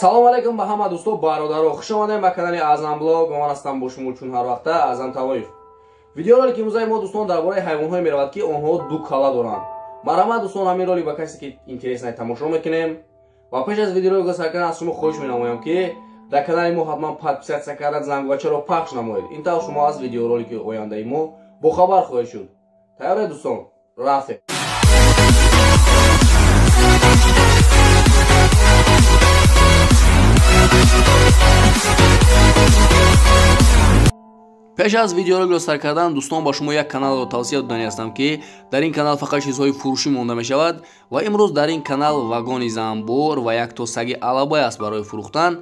Салом алейкум ба ҳама дӯсто, бародаро. Хуш омадем ба канали Аъзам Блог. Ман ҳастам бо шумо чун ҳар вақта Аъзам Тавоев. Видеоролики имрӯзаи мо дӯстон дар бораи ҳайвонҳое меравад, ки онҳо ду кала доранд. Марҳамат дӯстон, ҳамин ролик ба касе ки интересно тамошо мекунем. Ва пеш аз видеоролик сар кардан аз шумо хоҳиш менамоям, ки дар канали мо ҳатман подписаться карда, зангвачаро пахш намоед. Ин тавр шумо аз видеоролики ояндаи мо бохабар хоҳед шуд. Тайёре дӯстон? Рафтем. Пеш аз видеороликро сар кардан дӯстон ба шумо як каналро тавсия додани ҳастам, ки дар ин канал фақат чизҳои фурӯшӣ монда мешавад ва имрӯз дар ин канал вагони занбур ва якто саги алабай аст барои фурӯхтан.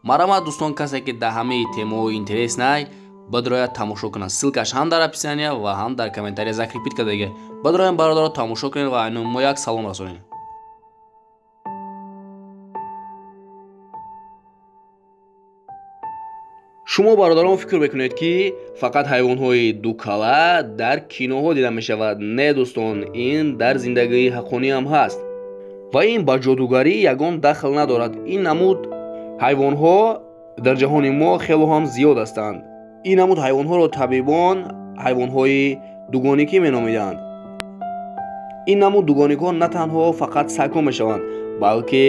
Марҳамат дӯстон, касе ки дар ҳамаи темаҳо интерес най, бадрояд тамошо кунад. Ссылкаш ҳам дар описания ва ҳам дар комментария закрепить кардаги. Бадроям бародаро тамошо кунед ва айнан мо як салом расонем. Шумо бародарон фикр мекунед, ки фақат ҳайвонҳои дукала дар киноҳо дида мешавад. Не дӯстон, ин дар зиндагии ҳаққонӣ ҳам ҳаст ва ин ба ҷодугарӣ ягон дахл надорад. Ин намуд ҳайвонҳо дар ҷаҳони мо хело ҳам зиёд ҳастанд. Ин намуд ҳайвонҳоро табибон ҳайвонҳои дугоникӣ меномиданд. Ин намуд дугоникҳо на танҳо фақат сагҳо мешаванд, балки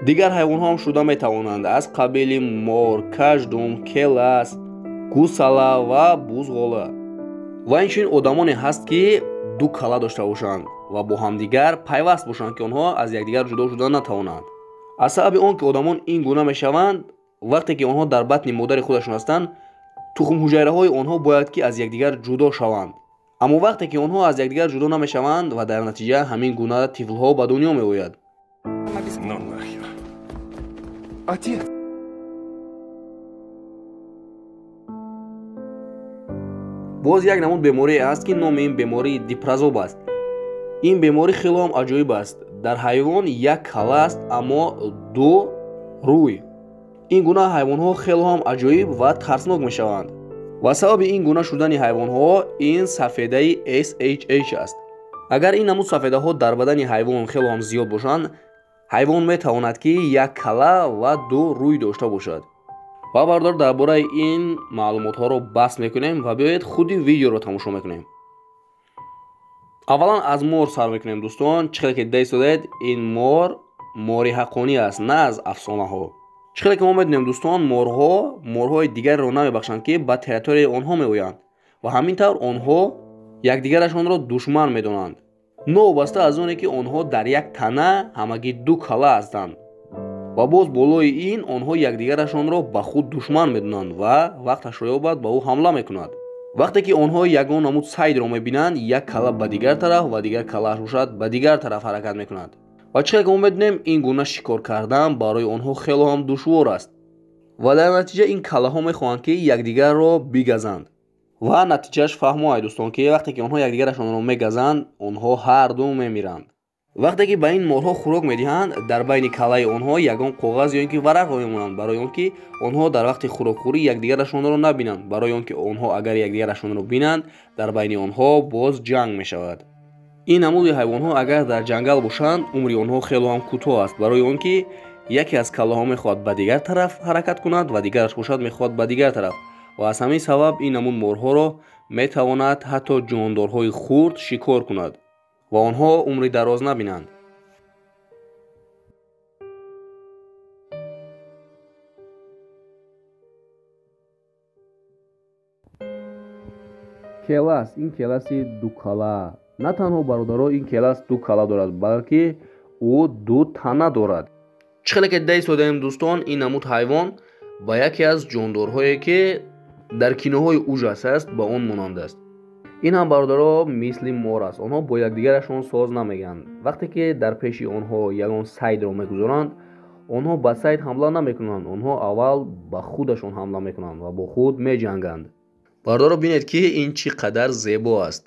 дигар ҳайвонҳо ҳам шуда метавонанд, аз қабили мор, каждум, келас, гусала ва бузғола. Ва инчунин одамоне ҳаст, ки ду кала дошта бошанд ва бо ҳамдигар пайваст бошанд, ки онҳо аз якдигар ҷудо шуда натавонанд. Аз сабаби он ки одамон ин гуна мешаванд, вақте ки онҳо дар батни модари худашон ҳастанд, тухмҳуҷайраҳои онҳо бояд ки аз якдигар ҷудо шаванд. Аммо вақте ки онҳо аз якдигар ҷудо намешаванд ва дар натиҷа ҳамин гуна тифлҳо ба дунё меояд. Ну нахер. Отец. Боз як намуд беморие аст, ки номи ин беморӣ дипразоб аст. Ин беморӣ хело ҳам аҷоиб аст. Дар ҳайвон як кала аст, аммо ду рӯй. Ин гуна ҳайвонҳо хело ҳам аҷоиб ва тарснок мешаванд. Ва сабаби ин гуна шудани ҳайвонҳо ин сафедаи SHH аст. Агар ин намуд сафедаҳо дар бадани ҳайвон хело ҳам зиёд бошанд, ҳайвон метавонад, ки як кала ва ду рӯй дошта бошад. Ва бардор дар бораи ин маълумотҳоро баҳс мекунем ва биёед худи видеоро тамошо мекунем. Аввалан аз мор сар мекунем дӯстон. Чӣ хеле ки дида истодаед, ин мор мори ҳаққонӣ аст, на аз афсонаҳо. Чӣ хеле ки мо медонем дӯстон, морҳо морҳои дигарро намебахшанд, ки ба территорияи онҳо меоянд ва ҳамин тавр онҳо якдигарашонро душман медонанд. Новобаста аз оне ки онҳо дар як тана ҳамагӣ ду кала ҳастанд ва боз болои ин онҳо якдигарашонро ба худ душман медонанд ва вақташро ёбад ба ӯ ҳамла мекунад. Вақте ки онҳо ягон намуд сайдро мебинанд, як кала ба дигар тараф ва дигар калааш бошад ба дигар тараф ҳаракат мекунад. Ва чӣ хеле ки мо медонем, ин гуна шикор кардан барои онҳо хело ҳам душвор аст ва дар натиҷа ин калаҳо мехоҳанд, ки якдигарро бигазанд. Ва натиҷааш фаҳмо ай дӯстон, ки вақте ки онҳо якдигарашонро мегазанд, онҳо ҳарду мемиранд. Вақте ки ба ин морҳо хӯрок медиҳанд, дар байни калаи онҳо ягон коғаз ё ин ки варақро мемонанд, барои он ки онҳо дар вақти хӯрокхӯрӣ якдигарашонро набинанд. Барои он ки онҳо агар якдигарашонро бинанд, дар байни онҳо боз ҷанг мешавад. Ин намуди ҳайвонҳо агар дар ҷангал бошанд, умри онҳо хело ҳам кӯтоҳ аст, барои он ки яке аз калаҳо мехоҳад ба дигар тараф ҳаракат кунад ва дигараш бошад мехоҳад ба дигар тараф. Ва аз ҳамин сабаб ин намуд морҳоро метавонад ҳатто ҷондорҳои хурд шикор кунад ва онҳо умри дароз набинанд. Келас, ин келаси дукала. На танҳо бародаро ин келас ду кала дорад, балки ӯ ду тана дорад. Чӣ хеле ки дида истодаем дӯстон, ин намуд ҳайвон ба яке аз ҷондорҳое, ки дар киноҳои ужас аст, ба он монанд аст. Ин ҳам бародаро мисли мор аст. Онҳо бо якдигарашон соз намегӯянд. Вақте ки дар пеши онҳо ягон сайдро мегузоранд, онҳо ба сайд ҳамла намекунанд. Онҳо аввал ба худашон ҳамла мекунанд ва бо худ меҷанганд. Бародаро бинед, ки ин чӣ қадар зебо аст.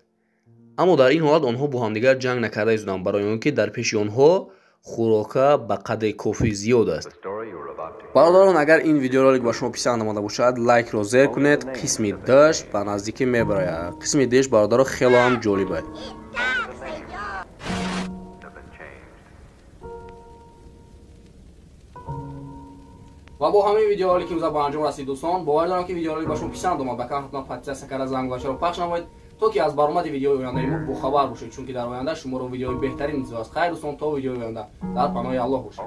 Аммо дар ин ҳолат онҳо бо ҳамдигар ҷанг накарда истоданд, барои он ки дар пеши онҳо хӯрока ба қадри кофӣ зиёд аст. Бародарон, агар ин видеоролик ба шумо писанд омада бошад, лайкро зер кунед. Қисми даш ба наздикӣ мебарояд. Қисми деш бародаро хело ҳам ҷолиб аст. Ва бо ҳамин видеоролики имрӯза ба анҷом расид, дӯстон. Бовар дорам, ки видеоролик ба шумо писанд омад. Ба канал ҳатман подписаться карда, зангулачаро пахш намоед, то ки аз баромади видеои ояндаи мо бохабар бошед, чунки дар оянда шуморо видеои беҳтарин интизор аст. Хайр, дӯстон, то видеои оянда дар паноҳи Аллоҳ бошед.